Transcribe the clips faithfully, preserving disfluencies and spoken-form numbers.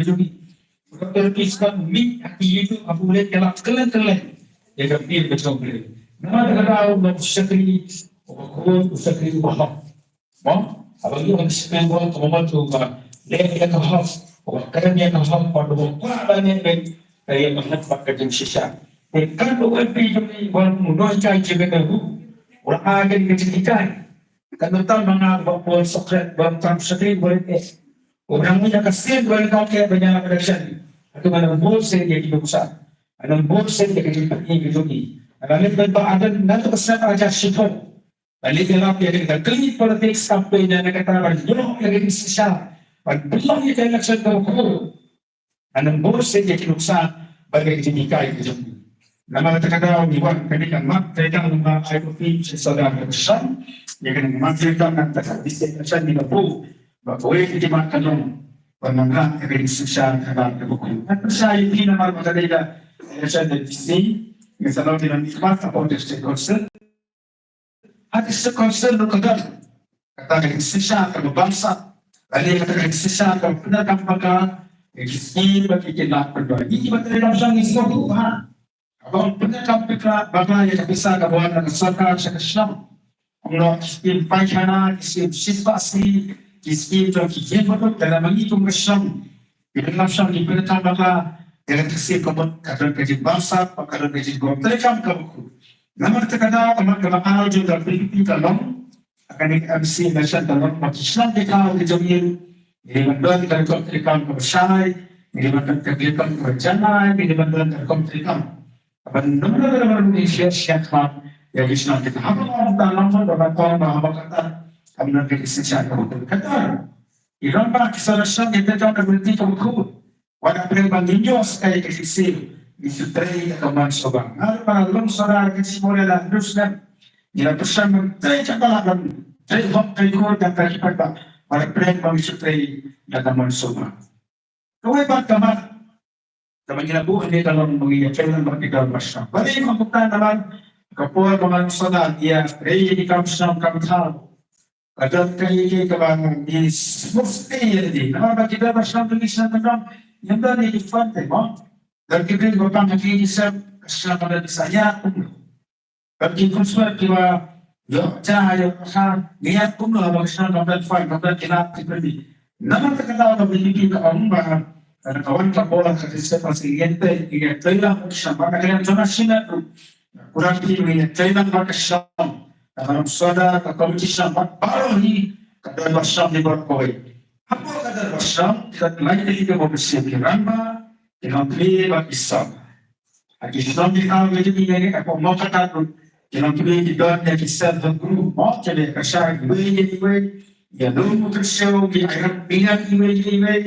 jong ngi. Doktor Peace ka mih ha ki YouTube ha u leh ka lad kylleng kylleng ïa ka pyrthei ka jong u. Namar kata u long u shakri uba khuid, u shakri uba hok. Mo, haba ngi ong shakri uba hok, ka mut uba leh ïa ka hok, uba kren ïa ka hok, bad uba kwah ban leh ïa ka hok bad ka jingshisha. Te katno em pi jong ngi ba u nonghikai jong ngi ruh u la ai ka jinghikai. Katno tam ma nga uba bun sukhet, uba tam shakri, uba leh. U nang ïa ka sien ba ka ke ba ïa ka election. Atu ngan bun sien ïa ki nuksa. Ngan bun sien ïa ki nuksa ki jong ngi. Ngan leh ban ba adan na tu ka sien aja shipho. Ngan leh ïa la ïa ka clean politics campaign na kata ban ïoh ïa ka shisha. Ban belong ïa ka election ka ko. Ngan bun sien ïa ki nuksa ba ïa ki jinghikai ki jong ngi. Namar kata ka daw ngi wan kane ka mat treikam ba ai ko phi shisha da ka shan. Ïa kane ka mat treikam ngan ta ka dei shisha ni ka bu. Ba kawei ka jimat ka long ban nang rah ka ring shisha ka dang ka buku. Ngan pyrshah ïa phi namar ba ka dei ka election da D C. Ngi sa long ki nang nikmat ka pon district council. Ha district council ruh ka don kata ka ring shisha kaba bamsap. Lane kata ka ring shisha kaba pyndonkam bakla ïa ki skim bad ki kynlad pyndonkam. Ngi kiba trei kam shong ngi sngewthuh bha. Haba ong pyndonkam bakla, bakla ïa ka pisa kaba wan na ka sorkar sha ka shnong. Ong noh ki skim paikana, ki skim shispah sngi, ki skim jong ki ïing baduk, lada ma ngi kum ka shnong ki nongshong ki pyndonkam bakla ïa ka skim ka mut ka don ka jingbamsap, ka don ka jingkor treikam kaba khuid. Namar kata ka daw ka mat kaba ar jong ka V P P ka long ha kane ka M C election ka long ba ki shnong ki thaw ki jong ngi, ngi dei ban don ka rukom treikam kaba shai, ngi dei ban don ka rukom treikam kaba janai, ngi dei ban don ka rukom treikam. Ban nang nang nang nang ngi share share khmat ïa ki shnong kita. Haba ngi ta nang nang ba ban tong ba haba kata kam nang ka shisha ka betul kata. Ki rangbah ki sala shnong ki treikam ka berhenti ka betul. Wat la pyrshang ban ngin ïoh sa ïa ka jingsiew, ngi shu trei da ka mon sngewbha. Nga ruh ba la long sordar ka jingmut ïa la hynriew snem, ngi la pyrshang ban trei ka ba la ban trei hok trei kur da ka jingpynbha. Wat la pyrshang ban ngi shu trei da ka mon sngewbha. Kawei pat ka mat kaba ngi la buh hangne ka long ba ngi ïa trei lang bad ki dorbar shong. Balei nga mut namar ka por ba nga long sordar ngi ïa trei ïa ki kam shong kam thaw. Ka don kaei kaei kaba ngi sngewsih ïa lade. Namar ba ki dorbar shong ki shnong ki shnong ngim don ïa ki fund te mo. Don ki briew ba pang ha ki sep ka shnong ka don ki sa ïa kumno. Don ki khun swer kiba ïoh ja ïoh ha ngi ïa kumno ba ka shnong ka don fund ka don ki lad ki briew. Namar kata ka daw ka V P P ka ong ba ka wan ka bor ka sep ka sep ïa te ïa te ïa ka shnong ba ka ïa jong ka shnong. Kurang phi ïa te ïa ka shnong. Ka ram soda ka komiti shong bad baroh hi ka dorbar shong ni bor kawei. Hapoh ka dorbar shong ki don lai tylli ki bor bishar ki rangbah, ki nongtrei bad ki samla. Ha ki shnong ki thaw ki jong ngi hapoh Mawkyrwat ruh ki nongtrei ki don ïa ki self help group, mo, ki dei ka shai iwei ïa iwei, ïa lum kyrsiew, ïa ïa iwei ïa iwei,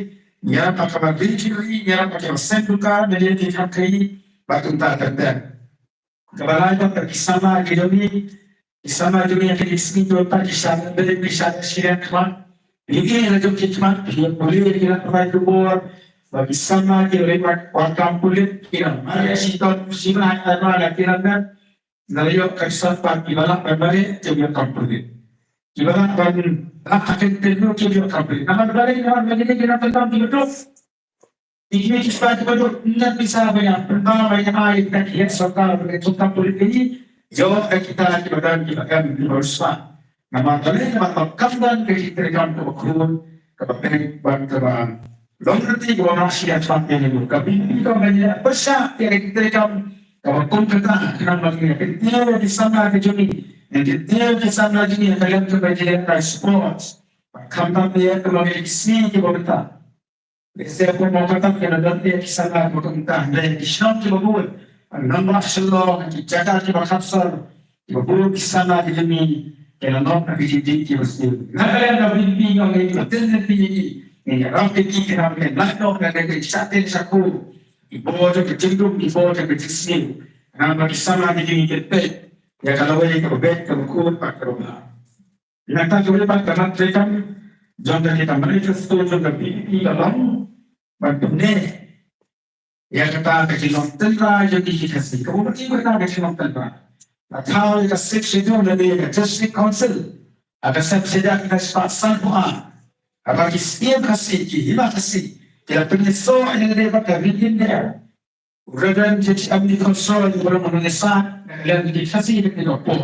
ïa pa kaba ri ki ri, ïa pa kaba seng dukan, ïa ki kham kai, bad kumta ter ter. Kaba lai pat ki samla ki jong ngi, ki samla jong ngi ha kine ki sngi ki wan pat ki shah leh bret, ki shah leh shiret khmat. Ngi ïohi la jong ki khmat, ki ïa pule, ki la pynlait khubor ba ki samla ki la ïoh kam pulit, ki la mareh shitom shimet, ai ba la ki la met. Nga la ïoh ka sat pat kiba lah ban mareh ki ïoh kam pulit. Kiba lah ban lah akan tenu ki ïoh kam pulit. Namar balei? Namar ba kine ki la pynlong kiba duk. Ki kine ki spah kiba duk, ngan pisa ba ïa pynbha ba ïa ai ïa ka sorkar ba ka jingkam pulit kine. Ïoh ka kita kiba don kiba em kiba riewspah. Namar balei? Namar ba kam don ka jingtreikam kaba khuid kaba peit bad kaba long lynti kaba mih sha ka jingtreikam. Ka V P P ka ong ba ngi ïa pyrshah ïa ka jingtreikam kaba kum kata khnang ba ngi ïa kyntiew ïa ki samla ki jong ngi, ïa kyntiew ïa ki samla jong ngi ha ka liang kaba jia ka sports. Ba khamtam ïa kaba ngi ïa ki sngi kiba mynta. Lehse hapoh Mawkyrwat ki la don ïa ki samla kiba kumta, hynrei ki shnong kiba bun, nongbah Shillong, ki jaka kiba khapsor, kiba bun ki samla ki jong ngi ki la long ha ki jingdih kiba sniew. Na ka liang ka V P P nga ong ïa ki, ba ktien lynti ïa ki, ngin ïarap ïa ki khnang ba kin lait noh na ka jingshah teng shah kur, ki bor jong ka jingdum, ki bor jong ka jingsniew, khnang ba ki samla ki jong ngi kin peit ïa ka lawei kaba beit, kaba khuid bad kaba bha. Nangta kawei pat ka mat treikam jong ka, ka manifesto jong ka V P P ka long ban pyneh ïa kata ka jinglong tynrai jong ki Khasi. Kaba mut kata ka jinglong tynrai, la thaw ïa ka Sixth Schedule lane ïa ka District Council ha ka sep shi hajar khyndai spah sanphew ar. Haba ki Syiem Khasi, ki Hima Khasi, Ki la pynïasoh ïa lade bad ka ri India. U Reverend J T M Nichols, u Reverend Vanessa, u Reverend Khasi, u Reverend Khasi.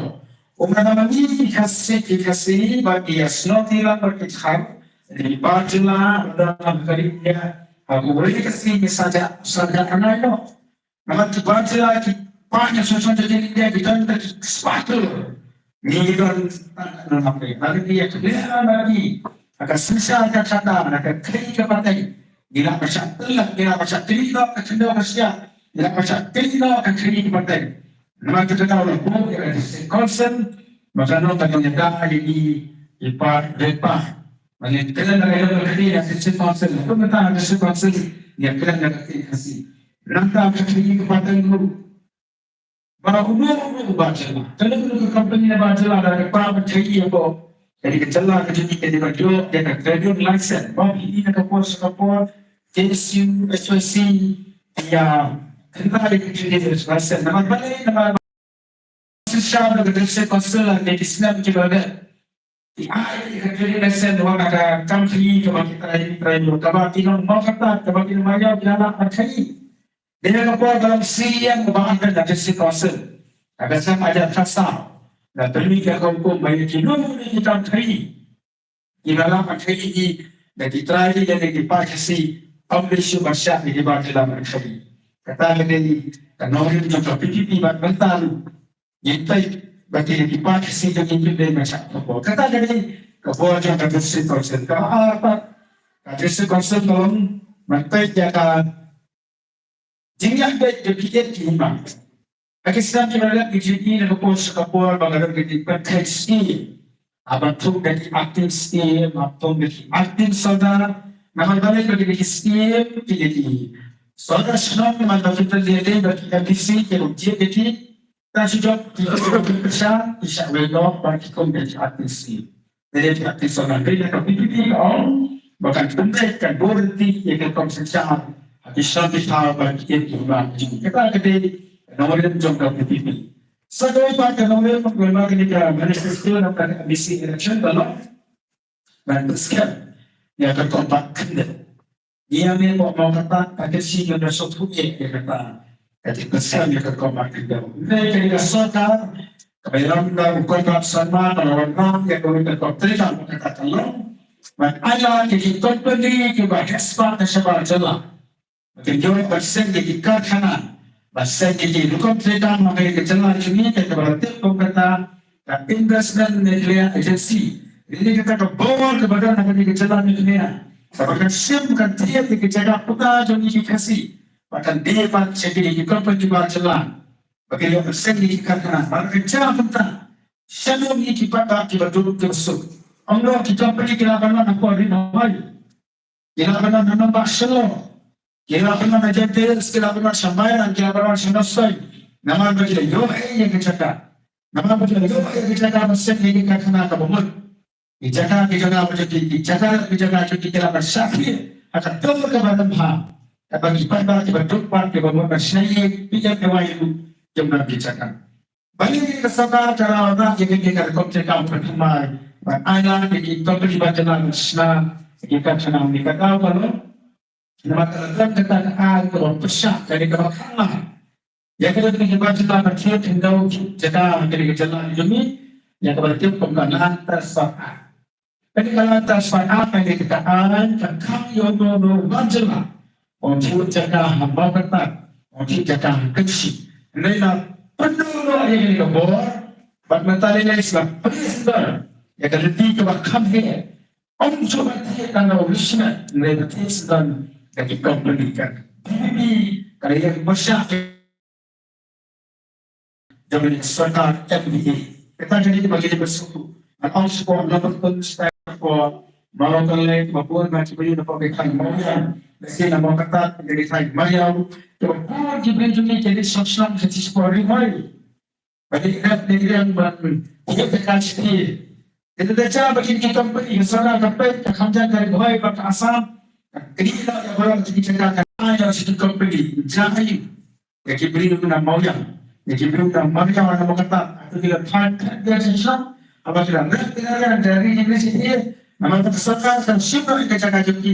U ong, namar ngi ki Khasi, ki Khasi, ba ki ïa snoh ki la, ba ki thar, ki bar jylla, ba ki ïa, ha u Ri Khasi, ki sa jah, sa jah anai noh. Namar ki bar jylla, ki paid na shuwa shuwa jong India, ki don ki spah klur. Ngi don tang na nang, na ngi ïa khleh na ngi. Ha ka synshar ka khadar, ha ka khaii ka pateng. Ngi lah ban shah tyrlak, ngi lah ban shah kylli noh ka khyndew ka shyiap, ngi lah ban shah kylli noh ka khaii ka pateng. Namar kata ka daw la buh ïa ka District Council, ba kan long ka nongïada ïa ngi, ïa ki paid, ïa ki paid. Ba ngi kren da ka ïing ka kti ïa ka District Council, kumta ka District Council ïa kren da ka ktien Khasi. Nangta ka khaii ka pateng ruh. Ba uno uno u bar jylla, kano kano ka company na bar jylla, da ka kpa ban khaii ïa ka, ka dei ka jylla ka jong ngi ka dei ban ïoh ïa ka trading license. Ba phi i na ka por sha ka por, K S U, H Y C, ïa kynta ïa ka trading license. Namar balei, namar Shisha ba ka District Council ha kine ki snem kiba la dep, ki ai ïa ka trading license na ka kam khaii kaba ki trai, trai ruh, kaba ki nong Mawkyrwat, kaba ki nong Mawïaw ki la lah ban khaii. Dei na ka por ba long C E M uba entered na District Council ha ka snem ar hajar khatsaw, la pynmih ïa ka hukum ba ïa kino kino ki kam khaii, ki la lah ban khaii, da ki trai lane ki paid Khasi, ym dei shuh ban shah ïa ki bar jylla ban khaii. Kata ka dei ka nongrim jong ka V P P bad mynta ruh ngin peit ba ki, ki paid Khasi jong ngi kim dei ban shah khubor. Kata ka dei ka bor jong ka District Council. Kaba ar pat, ka District Council ka long ban peit ïa ka jingïaid beit jong ki ïing ki hima. Ha ki snem kiba la dep ngi ju i na ka por sha ka por ba ka don ka jingpynkheiñ scheme. Haba thung da ki acting scheme, haba thung da ki acting sordar. Namar balei ba ki dei ki scheme, ki dei ki sordar shnong, namar ba ki pynlehnoh ba ki M D C ki ruh jied da ki. Tang shu jop ki, ki pynshai, ki shah wei noh ba ki kum da ki acting scheme. Dei dei ka pisa na dei ka V P P ka ong ba kan pynbeit, kan bor lynti ïa ka rukom synshar ha ki shnong ki thaw ba ki ïeit ki hima. Kata ka dei ka nongrim jong ka V P P. Sa kawei pat ka nongrim, kawei pat kane ka manifesto na ka M D C election ba long ban pynskhem ïa ka rukom bat khyndew. Ngi ïa mih hapoh Mawkyrwat, ka Khasi ka la sngewthuh ïa kata. Ka jingpynskhem ïa ka rukom bat khyndew. Hynrei kane ka sorkar kaba ïalam da u Conrad Sangma ka la wanrah ïa kawei ka rukom treikam, kata ka long ban ailad ïa ki company kiba heh spah na shabar jylla. Ba kin ïoh ban seng ïa ki karkhana, ban seng ïa ki rukom treikam ha kane ka jylla jong ngi, kaba la tip kum kata ka Investment Meghalaya Agency. Kane kata ka bor kaba don ha kane ka jylla jong ngi, kaba kan shim, kan thied ïa ki jaka puta jong ngi ki Khasi, ba kan die pat sha kine ki company bar jylla, ba kin ïoh ban seng ïa ki karkhana. Bad ka jia kumta, shano ngi ki paidbah kiba duk kiba suk? Ym noh ki company ki lah ban wan hapoh Ri Bhoi, ki lah ban wan ha nongbah Shillong, ki lah ban wan ha Jaintia Hills, ki lah ban wan sha Mairang, ki lah ban wan sha Nawsaiñ. Namar ba ki la ïoh ïa ka jaka. Namar ba ki la ïoh ïa ka jaka ban seng ïa ka karkhana kaba mut. Ki jaka, ki jaka ba jong ki, ki jaka, ki jaka jong ki, ki lah ban shah khlieh ha ka dor kaba rem bha. Kaba ki paidbah kiba duk pat, kiba mut ban shna ïing, P M A Y ruh ki ym don ki jaka. Balei ka sorkar ka la wanrah ïa kane ka rukom treikam ban thymmai ban ailad ïa ki company bar jylla ban shna ïa ki karkhana? Kane ka daw ka long namar ka la don kata ka aiñ kaba pyrshah, kane kaba khanglad ïa kane ka bar jylla ban thied khyndew jaka ha kane ka jylla jong ngi, ïa kaba la tip kum ka Land Transfer Act. Kane ka Land Transfer Act, kane ka aiñ ka khang ïa uno uno u bar jylla ban thied jaka ha Mawkyrwat, ban thied jaka ha Kynshi. Hynrei la pynduh noh ïa kane ka bor, bad mynta lei lei sa la pynlong ïa ka lynti kaba kham heh. Ym shuh ban thied tang da u riewshimet, hynrei ban thied sa da ki company. Ka V P P ka la ïeng pyrshah jong ka sorkar M D A. Kata ka dei ba ngi dei ban sngewthuh. Ngan ong shuh ko, ngan ong shuh ko, ma ong ka lei ba bun ba ki briew na pdeng ka thaiñ Mawiang, lehse na Mawkyrwat, ka thaiñ Mawiang, kiba bun ki briew jong ngi ki dei shnong shnong, ki dei sha Ri Bhoi. Ba dei ka dei ka ban thied ka jaka sha ki. Ka dei ka jaka ba ki, ki company, ka sorkar ka peit, ka kham jan ka Ri Bhoi bad ka Assam, ka kynnoh ïa baroh ki jaka, ka ai ïa ki company. Jia aïu ïa ki briew na Mawiang, ïa ki briew na Mawiang, na Mawkyrwat, hato ki la phai khat ïa ki shnong, haba ki la leit, ki la leit, ki la leit, ki la leit, namar ba ka sorkar kan shim noh ïa ka jaka jong ki.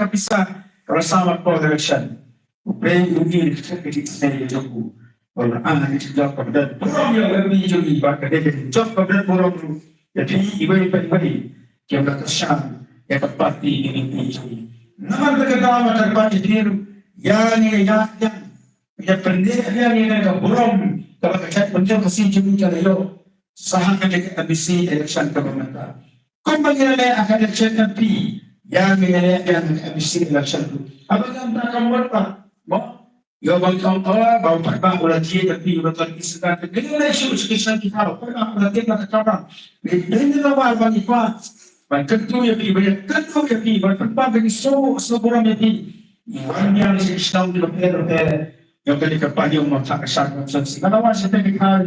ka pisa ka la samat por election. Pei u ngi ka ka di ne jong u. Wala a ni jong ka bad burom ïa ka bi jong i ba ka dei jong ka bad burom ïa phi iwei pa iwei. Ïa ka shan ïa ka parti ni ni jong i. Namar ka ka dawa ka parti dir ïa ni ïa ïa ïa pynleh ïa ni ka burom ka ba ka chat pynjong ka si jong i ka la ïoh. Saha ka dei ka M B C election ka ba mynta. Kumba ngi la leh ha ka election M P, ïa ngi la leh ïa ngi M C election tu. Haba ngi ym da ka mut ba, mo, ïa ba ngi ong, oh, ba u Paidbah u la jied da phi, u la ton ki sdang, ngi la leh shuh shuh ki sdang ki thaw, Paidbah u la tip na ka kamra. Ngi dei ngi la war ba ngi kwah ban kyntu ïa phi, ban kyntu ïa phi, ban pynpaw ba ngi sngewbha sngewburom ïa phi. Ngi wan biang sha ki shnong ki bapher bapher, ïa kane ka payung ma ka ka shang ma sngewsih. Nga la wan sha phi ki thaw.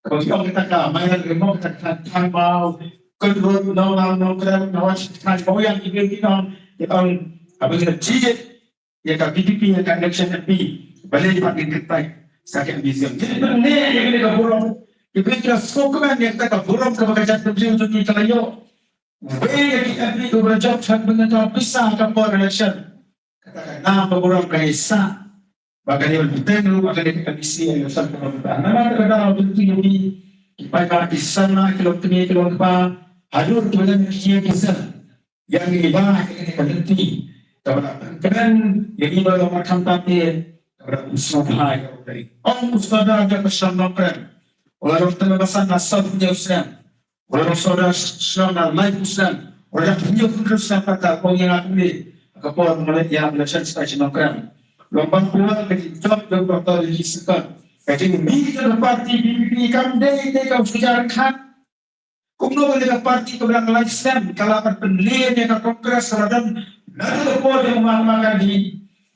Kaba ki ong kita ka, maya ri mo kita ka than mau, kun rut no na no kren, na wa shi than mau yang ki bin ki ong, ki ong, abin ka jijit, ya ka B J P, ya ka election M P, bale ba ki kitai, sa ki ambition. Jadi bende ya ka burom, ki bin ka sokman ya kita ka burom ka baka jat pemjing tu ki kalayo. Be ya ki M P ko berjop chat benda ka pisa ka por election. Kata ka nam ka burom ka isa. Ba ka dei ban bteng ruh ba ka dei ka M B C election ka ban bteng. Namar kata ka daw lynti ïa ki, ki paidbah ki samla ki long kmie ki long kpa. Haduh ki ba dang ki ïa ki sem. Ïa ngi ba ha kane ka lynti. Kaba la pynkmen ïa ngi ba long markham tam te. Kaba la pynshai ïa u dei. Ong u Sordar jong ka shnong Nongkrem. U la long tnga basan na South Newsland. U la long Sordar shnong na lai phew snem. U la long hynñiew phew snem kata, ong ïa nga kumne. Ka por nga leit ïa election sha shnong Nongkrem. Long ban puan ka jingtop jong Doctor Rishi Sunak. Ka jingmih jong ka party V P P kam dei dei ka u shu jar khat. Kumno ka dei ka party kaba dang lai snem ka la ban pynlong ïa ka Congress kaba don naduh ka por jong u Mahatma Gandhi.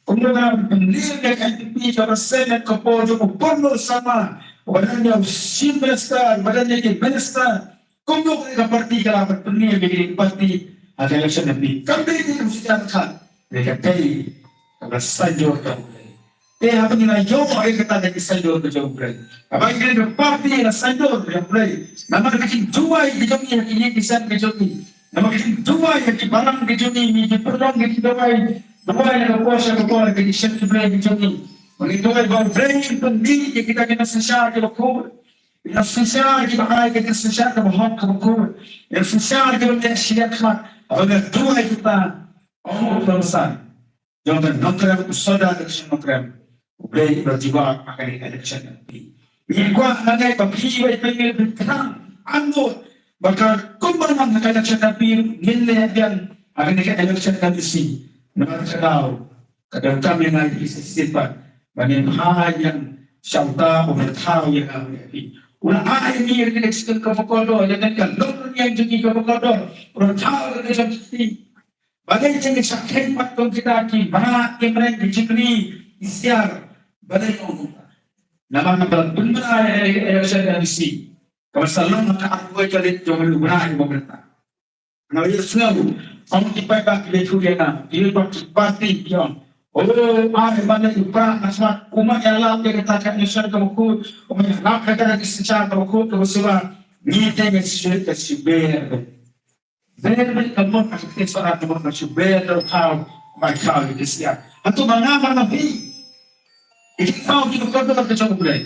Kumno ka la ban pynlong ïa ka N P P kaba seng ka por jong u Purnima Sharma, uba dang ïa u Chief Minister, uba dang ïa ki Minister. Kumno ka dei ka party ka la ban pynlong ïa ka party ha ka election N P P. Kam dei ka u shu jar khat. Dei ka dei kaba saiñdur ka Blei. Te haba ngi la ïoh ïa kata ka saiñdur ka jong U Blei, haba ngi la party la saiñdur ka jong U Blei. Namar ka jingduwai ka jong ngi ha kine ki sien ka jong ngi, namar ka jingduwai ha ki balang ka jong ngi, ngi ki pyrthei ngi ki duwai, duwai na ka por sha ka por ka jingshem U Blei ka jong ngi. Ngi duwai ba U Blei un pynmih ïa kita ki nongshakri kiba khuid, ki nongshakri kiba ai ka jingshisha kaba hok kaba khuid, ki nongshakri kiba leh shiliang khmat. Haba ngi duwai kita, ong u Blei san jong ka nongkren, u sordar ka nongkren, U Blei u la jubab ha kane ka election N P. Ngi kwah hangne ba phi wei phi ngi phi khrang angnud ba ka kumba nang ha ka election N P ngin leh biang ha kane ka election N P C. Namar ka daw ka donkam ïa ngi phi shisien pat ba ngin ha ïa sha uta uba thaw ïa ngi. U la ai ïa ngi ka election kaba kordor, ïa ka long ïa ngi kaba kordor, u la thaw ïa ngi. Balei jingshakri pat kum kita ki mrad ki mreng ki jingri ki siar? Balei ong kumta? Namar ka ban pynbna ïa ka election N P C kaba sa long ha ka arphew wei tarik jong u Naiwieng ba mynta. Nga ïohsngew ong ki paidbah kiba ïathuh ïa nga, ki paidbah ki party ki ong, o, ai mane u Prah Nongthymmai u ma ïalap ïa kata ka election kaba khuid, u ma ïalap ïa kata ka synshar kaba khuid kaba suba. Ngi te ngi shu ka shu ber. Ber beit ka mut ha ka ktien Sohra ka mut ka shu ber da u thaw, bai thaw ïa ki siar. Hato ma nga ma nga phi, ki thaw kiba kordor ka jong U Blei,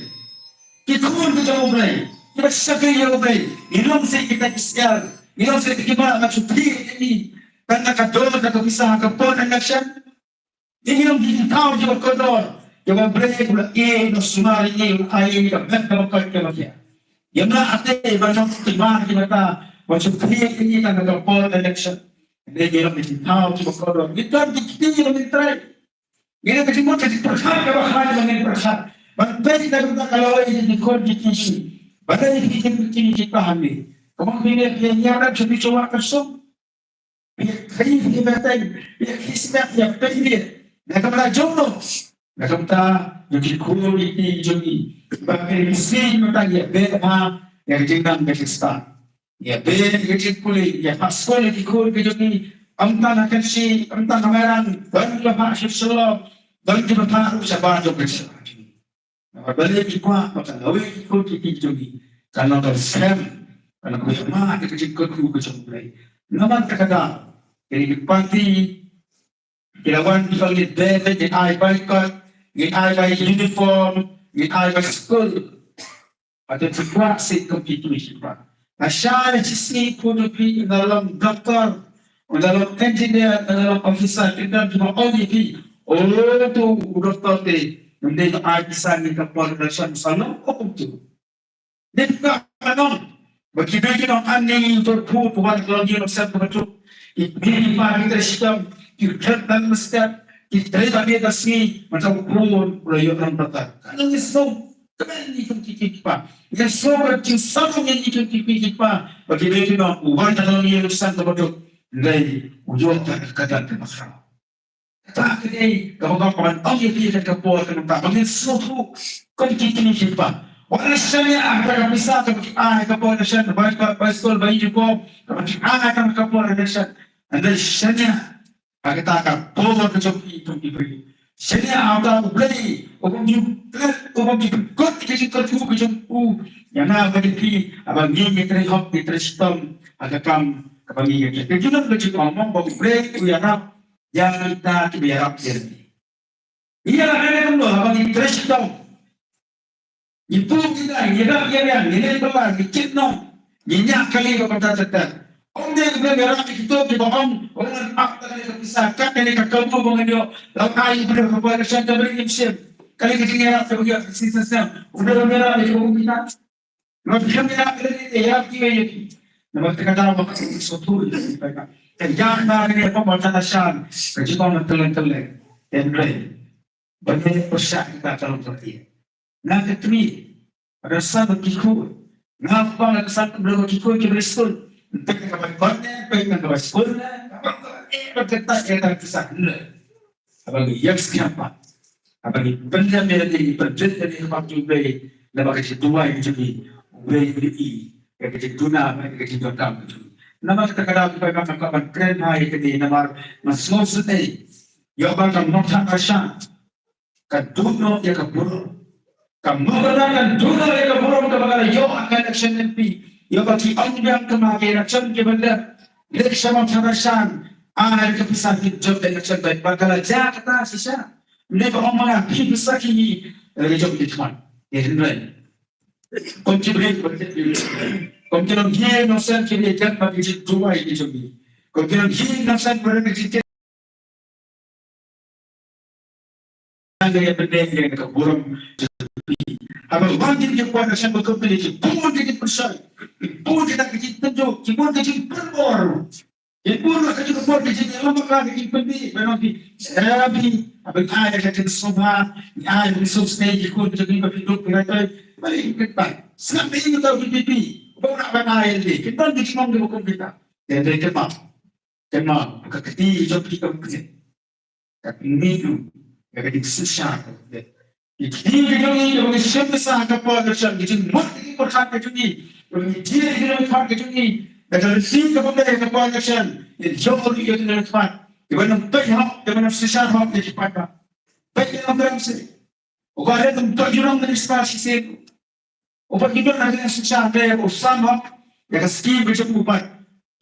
ki khun ka jong U Blei, kiba shakri ïa U Blei, ngi long seh kita ki siar, ngi long seh kita ki mrad, nga shu phi ïa ngi tang da ka dor da ka pisa ha ka por election. Ngi long ki thaw kiba kordor kiba U Blei u la ïeh, u la sumar ïa ngi, u la ai ïa ngi ka met kaba koit kaba khiah. Ïa nga ate ba nang ki mar ki mata ba shu phi ïa ngi tang da ka por election. Ngi long ki thaw kiba kordor. Ngi don ki kti ba ngin trei. Ngi don ka jingmut ka jingpyrkhat kaba khraw ba ngin pyrkhat. Ban peit na ka bynta ka lawei ki khun ki kti. Balei ki kti ki kti ki kpa hangne? Ka mut phi ne phi ïa ngi ïa dap sha phi sha wah ka sum. Phi ïa kri, phi ïa bteng, phi ïa kri smet, phi ïa peit ïa. Na ka bynta jong no? Na ka bynta jong ki khun ki kti jong ngi. Ba phi ïa kri smet, mynta ïa beh ha ïa ka jingnang ka jingstad. Ïa beh ïa ka jingpule, ïa phah skul ïa ki khun ki jong ngi. Ym tang ha Kynshi, ym tang ha Mairang, don kiba phah sha Shillong, don kiba phah ruh shabar jong ka jylla. Namar balei ngi kwah ba ka lawei ki khun ki kti jong ngi kan long ka skhem, kan long ka hima ïa ka jingkyrkhu ka jong U Blei. Namar kata ka daw kine ki party ki la wan ki ong ngin beh, ngin ai bai kot, ngin ai bai uniform, ngin ai bai skul. Hato phi kwah seh kum kito ki kwah? Lashai shisngi khun jong phi un da long doctor, un da long engineer, un da long officer, ki don kiba ong ïa phi, o, to u doctor te un dei ban ai pisa ïa ka por election, sa long kumto. Dei ka nong ba ki dei ki nong ani to phu phu wan ka long ïa nong sem ka batuk. Ki dei ki pa ki trei shitom, ki trei dan mestep, ki trei ba ki da sngi, ma ta u khun u la ïoh nong doctor. Ka nong ïa sngewkmen ïa ki kum ki kpa. Ïa sngewkmen jingsarong ïa ki kum ki kpa. Ba ki dei ki nong u wan ka long ïa nong sem ka batuk. Dei u ïoh ka ka dan ka bakhraw. Kata ka dei kaba nga kwah ban ong ïa phi ha ka por ka mynta ba ngin sngewthuh kum ki kmie ki kpa. Wat la shaniah ha kata ka pisa kaba ki ai ha ka por election, bai kot, bai skul, bai uniform, kaba ki ai ha ka por election. Hynrei shaniah ha kata ka por ka jong phi kum ki briew. Shaniah ha uta U Blei uba ym ju pynlut, uba ym ju pynkut ïa ka jingkyrkhu ka jong u ïa nga bad ïa phi, haba ngi ngi trei hok, ngi trei shitom ha ka kam kaba ngi ngi trei. Ka junom ka jingong ba U Blei u ïarap ïa kita kiba ïarap ïa lade. Ïa lade kumno? Haba ngi trei shitom, ngi pur ngi dai, ngi rap ïa riang, ngi leit bylla, ngi kit nong, ngi ñiah kali ba kumta ter ter. Ym dei ba ngi rap ïa kito kiba ong, ong ngan ap kane ka pisa, kat kane ka kabu ba ngan ïoh, la ai ïa u briew ka por election, ka briew ngim shim. Kali ka jingïarap kaba ïoh ka shisien snem. U briew ba ngi rap ïa kiba ong kita. Namar phi khlem ïarap ïa lade te ïarap kiwei ïa phi. Namar kata ka daw ba ka sngewthuh ïa phi. Ka ïa na kane ka pom ba ka na shan ka jingong na kylleng kylleng. Hynrei Ba ne pyrshah kita ka long ka ïa. Nga ka kri. Ada san ki khun. Nga ba nga san ki khun ki bri skul. Pek ka bai kon ne, pek ka bai skul ne. Apa ka eh ba kita kita kisah ne. Apa ni yang siapa? Apa ni benda ni ni benda ni apa tu bai. Nama ka duwai tu ni. Bai ni i. Ka ka duna ka ka duna. Nama kita kada bai makan kaban kren hai kini nama masuk sini. Yo ba ka motha ka sha. Ka duh noh ïa ka burom. Ka mawkala ka duh noh ïa ka burom kaba ka la ïoh ha ka election M P. Ïa ba ki ong biang ka ma ka election ki ban leh. Leh sha ma tharai shan. Ai ka pisa ki jop election ba ba ka la jia kata shisha. Ne ba ong ma ki pisa ki ni. Ka jop ki khmat. Ïa hynrei. Kom ki briew, kom ki long hi nongsan ki briew kat ba ki jingduwai ki jong ki. Kom ki long hi nongsan ba ki jing Nga ïa pynbeit ïa ka burom jong phi. Haba wan ki ïa kwah ka shan ba kum phi ki bun ki jingpynshai. Ki bun ki jingpynjuk, ki bun ki jingpynbor. Ki bun ki jingpynbor ki jingpynbor ki jingpynbor. Ba nang phi, eh phi, haba ai ka jingsngewbha, ai ka jingsngewsynei ki khun jong phi ba phi duk phi rai tai. Ba phi pynbeit. Sngap ïa ki tau ki pipi. Ba nak ban ai ïa ki. Ki don ki jingmong ki ba kum phi ta. Ïa dei ki ma. Kynmaw, ka kti jong phi kam kti. Ka kti jong phi, ka kti shisha. Ki kti jong phi, ka kti shisha ka por ka shan, ki jingmut ki pyrkhat ka jong phi, ka kti jong phi, ka jingmut ka jong phi. Ka kti ka por ka por ka shan, ki jong phi ka kti ka por. Ki ban peit hok, ki ban shisha hok, ki pat ba. Peit ki lam ram si. Uba ret um peit jurong minister shisien. Uba ki don ha ka shisha te u sam hok ïa ka skim ka jong u pat.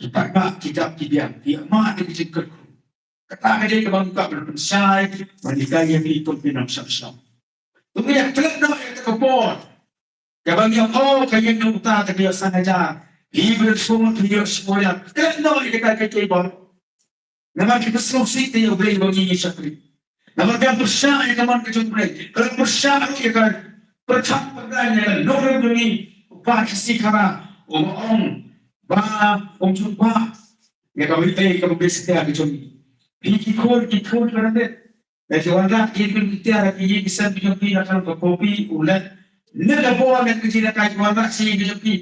Ki pat ba ki dap ki biang ki ma ki jingkyrkhu. Kata ka dei kaba ngam pynshai ban ïa ka ïa ki kum ki nongshong shnong. To ïa klet noh ïa ka por. Kaba ngi ong ka ïing nongta ka ïa san hajar. Ki briew sngewthuh ïa sngewthuh ïa klet noh ïa ka ka ka bor. Namar ki sngewsih te ïa U Blei ba ngi ngi shakri. Namar ka pyrshah ïa ka mon ka jong U Blei. Ka pyrshah ruh ïa ka pyrshah pyrshah ïa ka nongrim jong ngi. U Bah Khasi Khara u ong ba ong jong ba ïa ka Blei ka Blei setia ka jong ngi. Phi ki khun ki khun ka ran dei. Ki wanrah ki pyntiar ki ïing ki sem ki jong ki na ka long ka kopi u leh. Ne ka bor ne ka jingïalehkai ki wanrah shi ki jong ki.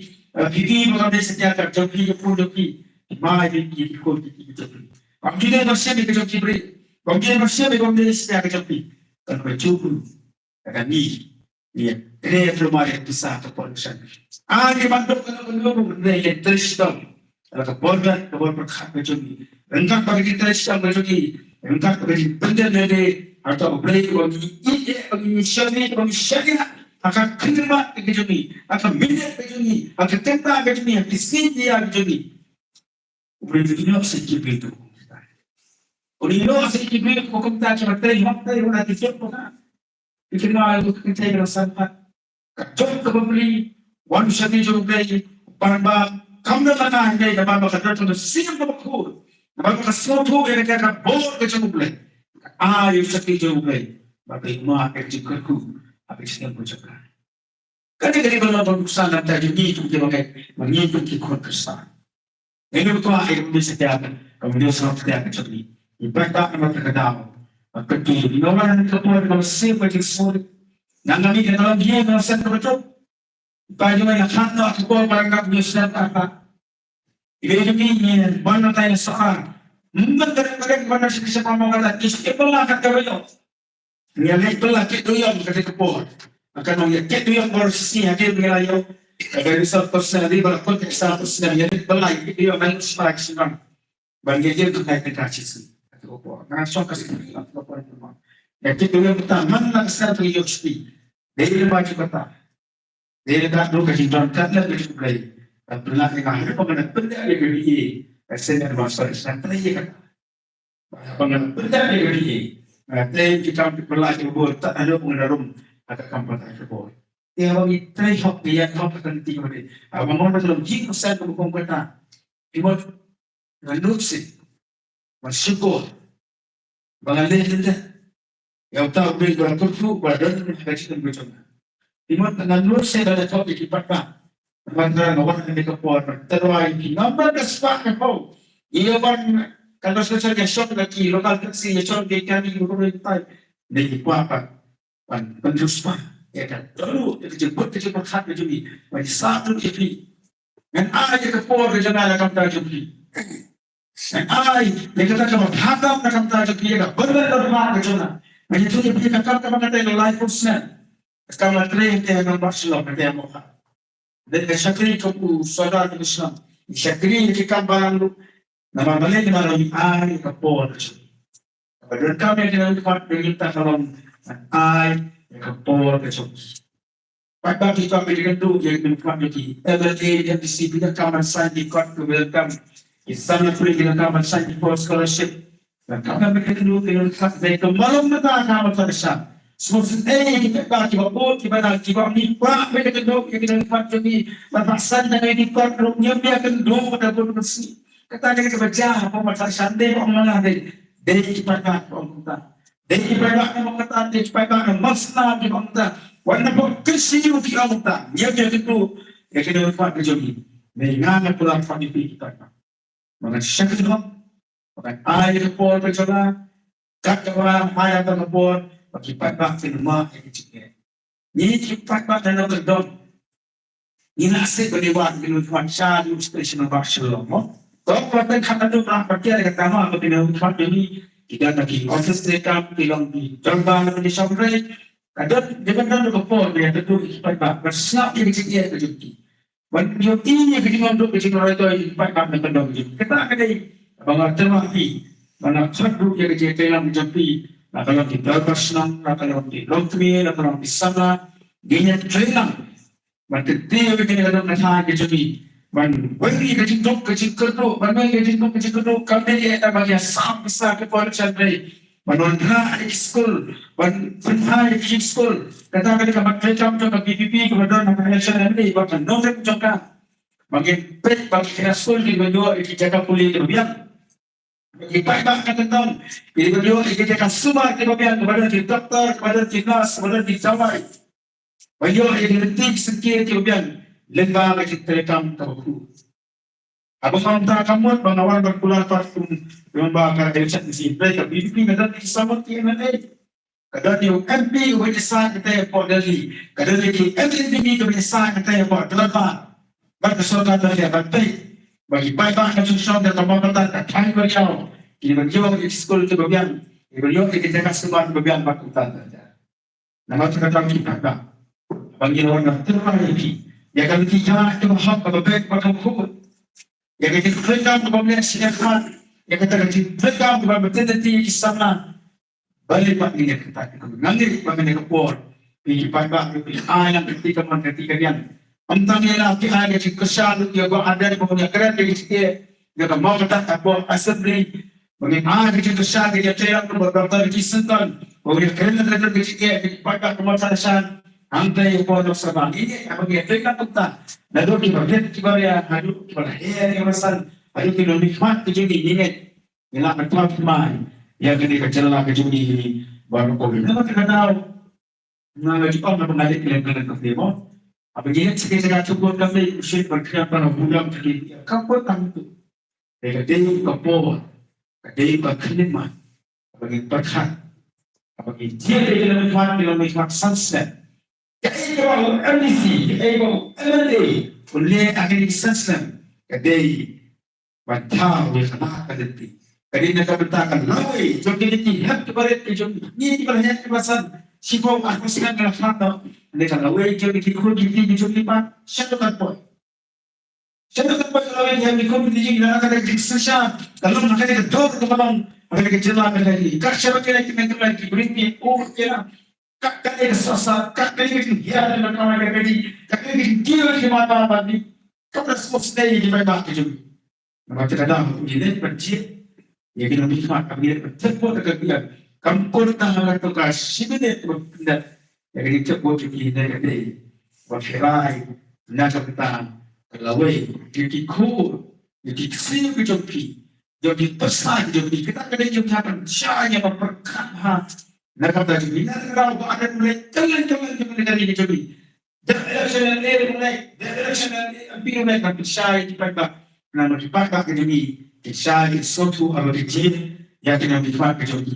Phi ki ba ka Blei setia ka jong ki ka khun jong ki. Mai ki ki khun ki ki jong ki. Bam ki ne ba shem ki jong ki bri. Bam ki ne ba shem ki bam ne setia ka jong ki. Kan ba jong ki. Ka ni. Ïa, kane ïa pynlong ïa pisa ka por ka shan. Ai ban dok ka ban dok ne ïa trei shitom. Ka bor ka, ka bor pyrkhat ka jong ngi. Ryngkat bad ka trei shitom ka jong ngi. Ryngkat bad ka jingpynjah ne de. Hato U Blei ba ngi ïeit, ba ngi shaniah, ba ngi shaniah. Ha ka khyllipmat ka jong ngi. Ha ka minot ka jong ngi. Ha ka kynta ka jong ngi. Ha ka sngi ka jong ngi. U Blei u ïoh sa ki briew tu. U ïoh sa ki briew tu kumta ki ba trei hok trei hok na ki jop ka. Ki kynmaw ïa u kynthei ka san pat. Ka jop ka bapli wan u shakri jong U Blei ban ba kam da ka ngai ngai da ban ba ka jop ka siem ka bakhur. Da ban ba ka sngewthuh ïa ka bor ka jong U Blei. Ai u shakri jong U Blei. Ba ka ma ka jingkyrkhu. Ba ka jingkyrkhu jong ka. Kane ka dei ban long ban nuksan na bynta jong ngi kum ki bangai, ba ngi kum ki khun Khristan. Ngi kum ki khun Khristan, kum ki khun Khristan ka jong ngi. Ngi pynbeit na bynta ka daw. Ba kyntu ngi wan na ka por ba shisha ba jingsngewsih. Nang ngi ka daw ngi na sen ka batuk. Ba jong ngi na khan na ka por ba ngi ka ngi sen ka ta. Ngi ngi ngi ban na tai na sa. Ngi ban na tai na sa ma ka ta. Ngi skip ba la ka ka ba yo. Ngi leit bylla kit duyong ka dei ka por. Ka nong ïa kit duyong bor shisha ha kit bylla ïoh. Ka dei result personal, dei ba la kut ka result personal, ngi leit bylla kit duyong ngan spa ki shnong. Ban ïa jin ka ngai ka shisha. Ka dei ka por. Ngan shong ka shisha ka por. Ïa kit duyong kita man la ka shisha ka ïoh shisha. Dei ba ju kata. Dei ka dei ka jingdon kat la ka jingplay. Ka pynlah ïa ka hynrei pynlah pyndah ïa ka ri. Ka seng ka ba sa sa ta ïa ka. Ba nga pyndah ïa ka ri. Nga tei ki kam ki pynlah ki bor ta ado pynlah rum. Ka kam pynlah ki bor. Ïa ba ngi tei hok ïa hok ka ti ka ba dei. Ba mon ba long jing sa ka ba kong kata. Ki mon Nga nud seh. Ba shukor. Ba nga leh leh. Ïa uta u briew ba kyrkhu ba don ha ka jingim ka jong nga. Te mo nga nud seh ba la thok ïa ki paidbah. Namar nga wan ha kane ka por ba tyrwa ïa ki namar ka spah ka phew. Ïa ban ka nos ka shon ïa shong na ki local taxi ïa shong ki kani ki briew tai. Ne ki kwah pat ban pynjur spa ïa ka dohnud, ïa ka jingmut ka jingpyrkhat ka jong ngi, ban sah lut ïa phi. Ngan ai ïa ka por ka jong nga na ka bynta jong phi. Ngan ai ïa kata kaba bha tam na ka bynta jong phi, ïa ka bynta ka bha ka jong nga. Ngan ïathuh ïa phi ïa ka kam kaba nga trei la laiphew snem. Ka kam nga trei hangtei ha Nongbah Shillong, hangtei ha Mawkha. Dei ka shakri kum u sordar ka Islam. Shakri ïa ki kam balang ruh. Namar balei? Namar ngi ai ïa ka por ka jong ngi. Kaba donkam ïa ki nongmihkhmat, ngi ta ka long ai ïa ka por ka jong ngi. Paidbah ki kwah ban ïakynduh ïa ki nongmihkhmat jong ki. M L A, M D C, ki donkam ban sign ki kot kaba donkam. Ki samla pule ki donkam ban sign ki por scholarship. Donkam ban ïakynduh ïa ki nongmihkhmat, dei ka mala mynta ka mala tang sha. Sngewsynei ïa ki paidbah kiba bun kiba nang kiba ngi kwah ban ïakynduh ïa ki nongmihkhmat jong ngi. Ban sign tang ïa ki kot ruh ngim ïakynduh da bun ka sngi. Kata ka dei kaba jia hapoh Mawthadraishan, dei ba ong mala, dei, dei ki paidbah ba ong kumta. Dei ki paidbah na Mawkata, dei ki paidbah na Mawsynram ki ba ong kumta. Wat na pok Kynshi ruh ki ong kumta. Ngim ïakynduh ïa ki nongmihkhmat ka jong ngi. Ngi, nga nga kular pat ïa phi ki paidbah ba ngan shakri hok, ba ngan ai ïa ka por ka jong nga. Kat kaba nga ai ïa ka por, ba ki paidbah kin mad ïa ka jingeh. Ngi ki paidbah na nongkyndong, ngi la sep ba ngi wad ki nongmihkhmat sha Administration Nongbah Shillong, mo. To, ba tang khat na nongmihkhmat ba ki ïa ka tama ba ki nongmihkhmat jong ngi ki don ha ki office treikam, ki long ki dorbar, ki shong rei. Ka don, ka don ka por ba ïa ka don ki paidbah ba sngap ïa ka jingeh ka jong ki. Ban ïohi ïa ka jingmyntoi, ka jingroi toi ïa ki paidbah na kyndong jong ki. Kata ka dei ba nga tyrwa ïa phi, ba nga khot ruh ïa ka jingïatreilang ka jong phi, la ka long ki dorbar shnong, la ka long ki longkmie, la ka long ki samla, ngin ïatreilang ban kyntiew ïa kane ka dohnud ka jong ngi, ban weng ïa ka jingduk ka jingkyrduh, ban weng ïa ka jingduk ka jingkyrduh. Kam dei ïa kata ba ngi ïa sam pisa ka por sha trei, ban wanrah ïa ki skul, ban pynhai ïa ki skul. Kata ka dei ka mat treikam jong ka V P P kaba don ha ka election M L A bad ka nongrim jong ka. Ba ngin peit ba ki khynnah skul kiba ïoh ïa ki jaka pule kiba biang. Ba ki paidbah ka kyntang kiba ïoh ïa ki jaka sumar kiba biang, kiba don ki doktor, kiba don ki nurse, kiba don ki jawai. Ba ïoh ïa ki lynti ki syngkien kiba biang lyngba ka jingtreikam kaba khuid. Haba nga ong ta ka mut ba nga wan ban kular pat kum u member ka H N C, hynrei ka V P P ka don ki samut ki M L A. Ka don ïa u M P uba ïasaid hangtei hapoh Delhi. Ka don ïa ki M L A kiba ïasaid hangtei hapoh Delhi. Bad ka sorkar Delhi ban peit ba ki paidbah ka shnong ka Mawkata, ka thaiñ Mawkata, kiba ïoh ïa ki skul kiba biang, kiba ïoh ïa ki jaka sumar kiba biang bad kumta ter ter. Namar kata ki paidbah, ba ngi wan ban tyrwa ïa phi ïa ka lynti jong ka hok kaba beit bad kaba khuid, ïa ka jingtreikam kaba mlien sngewthuh, ïa kata ka jingtreikam kaba beit ïa ki samla. Balei pat ngin ïa kata? Nga ngeit ba mynta ka por phi ki paidbah phi ai lang ka kti kamon ka kti kadiang. Ym tang ïa la phi ai ka jingkyrshan ruh ïa u Bah Ardent ba un ïakren ïa ka jingeh ïa ka Mawkata hapoh Assembly. Ba ngin ai ka jingkyrshan ka jingïatreilang ruh ba Doctor Ricky Syngkon ba un ïakren ïa ka jingeh ïa ki paidbah ka Mawthadraishan hangtei hapoh Lok Sabha. Ngi ngeit ba ngin ïatreilang kumta naduh kiba rit kiba ria haduh kiba la her kiba la san, haduh ki nongmihkhmat ka jong ngi. Ngi ngeit ngi lah ban thaw thymmai ïa kane ka jylla ka jong ngi baroh kawei. Namar kata ka daw nga la ju ong ba nga leit kylliang kylliang kawei mo. Haba ngi leit sha ki jaka jukut kawei, u shait ban khñiot ban budam kawei, kam pat tang tu. Te ka dei ka por, ka dei ka khyllipmat, haba ngi pyrkhat, haba ngi jied ïa ki nongmihkhmat, ki nongmihkhmat san snem. Kaei kaba u M D C, kaei kaba u M L A u leh ha kine ki san snem, ka dei ban thaw ïa kane ka lynti. Ka dei na ka bynta ka lawei jong kine ki hep ki barit ki jong ngi, kiba la heh kiba san shiphew arphew snem ki la khlad noh. Ka dei ka lawei jong ki khun ki kti ki jong ngi pat. Shano kan poi? Shano kan poi ka lawei jong ki khun ki kti jong ngi? Na kata ka jingsynshar ka long ha kata ka dor kaba long ha kata ka jylla ka dei. Ka shano ki la ki nang ki la ki briew ki u ki la Ka, ka dei ka sasa, ka dei ka jinghiar na ka, ka dei, ka dei ka jingkiew ki mata mata ni. Ka dei sngewsynei ki paidbah ki jong. Namar kata ka daw ngi leit ban jied ïa ki nongmihkhmat, ngi leit ban thep bor ïa ka biang. Kam kut tang ha ka tang ka shi minit ban pyndep ïa ka jingthep bor jong ngi, ne ka dei ban kyrhai na ka bynta ka lawei, ïa ki khun, ïa ki ksiew ki jong phi. Jong ki pyrsa jong ki, kita ka dei jong ki haba shah ïa ka pyrkhat ha. Na ka bynta jong ki, na ka daw ba ka dei kylleng kylleng jong ka dei ka jong ki. Da election MLA ruh lei, da election MLA, MP ruh lei, ka pyrshah ïa ki paidbah. Na ma ki paidbah ka jong ki, ki shah ïa ki sngewthuh haba ki jied ïa ki nongmihkhmat ka jong ki.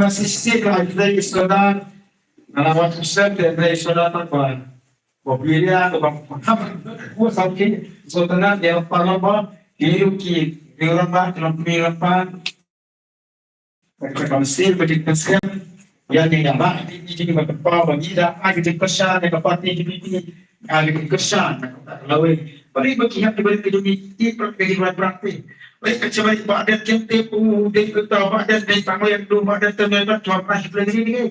Ka sisi ka ai dei soda. Ngala wat kusem te dei soda ta kwa. Ba bilia ka ba ham. Ku sa ki so tana dia pa la ba. Ki yu ki yu ram ba ki lam pi ram pa. Ka ka kam sil ba dik kusem. Ya ni ya ba ni ni ba pa ba ni da ai dik kusem ne ka parti ki pi. Ai dik kusem ne ka lawei. Bari ba ki hap bari ki dumi ti pra ki ba pra pi. Bari ka chabai ba den kem te pu de ka ta ba den de ta mo yang du ba den te me ba tuan na ki ni ni.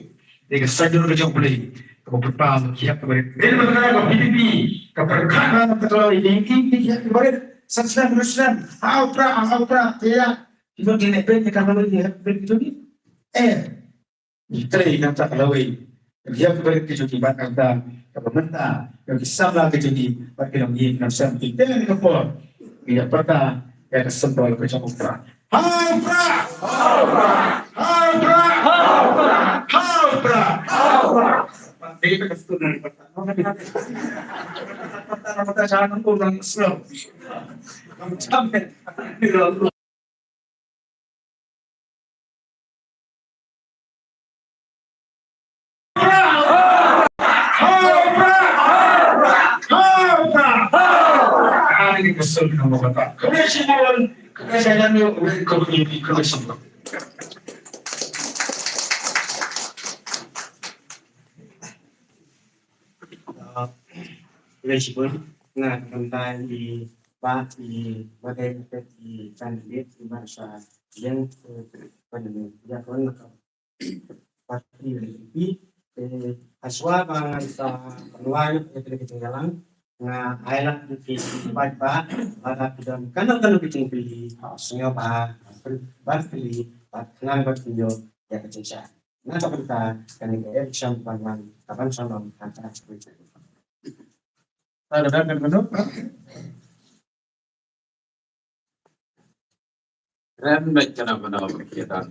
Dei ka sajur ka jong U Blei. Ka ba pyrta ki hap ka barit. Dei ba ka P P P ka pyrkhat na ka tlawi dei ki ki hap ka barit. San snem dua snem. Hau pra, hau pra. Te ya. Ki ba ki ne pe ki ka tlawi ki hap ka barit ki jong ki. Eh. Ki trei na ka tlawi. Ki hap ka barit ki jong ki ban ka ta. Ka ba mynta. Ka ki samla ki jong ki. Ba ki long ki na sem ki. Te ni ka por. Ki hap pyrta. Ïa ka symbol ka jong U Prah. Ha U Prah! Ha U Prah! Ha U Prah! Ha U Prah! Dei ka student. Khublei shibun, nga kyntai i ba i ba dei ka i candidate i ba sa ïeng, eh, parliament. Ïa ka wan ka party N P P, eh, hashwa ba ngan sa pynwai ïa ka jingïalang, nga ai lad ïa ki paidbah ba lada ki don kano kano ki jingpyni, sngewbha ba phylla, ba khnang ba phin ïoh ïa ka jingshai. Na ka bynta kane ka election ban wan ka ban sa long ha ka. Ka dei ban kano? Kren bad kano kano ki don.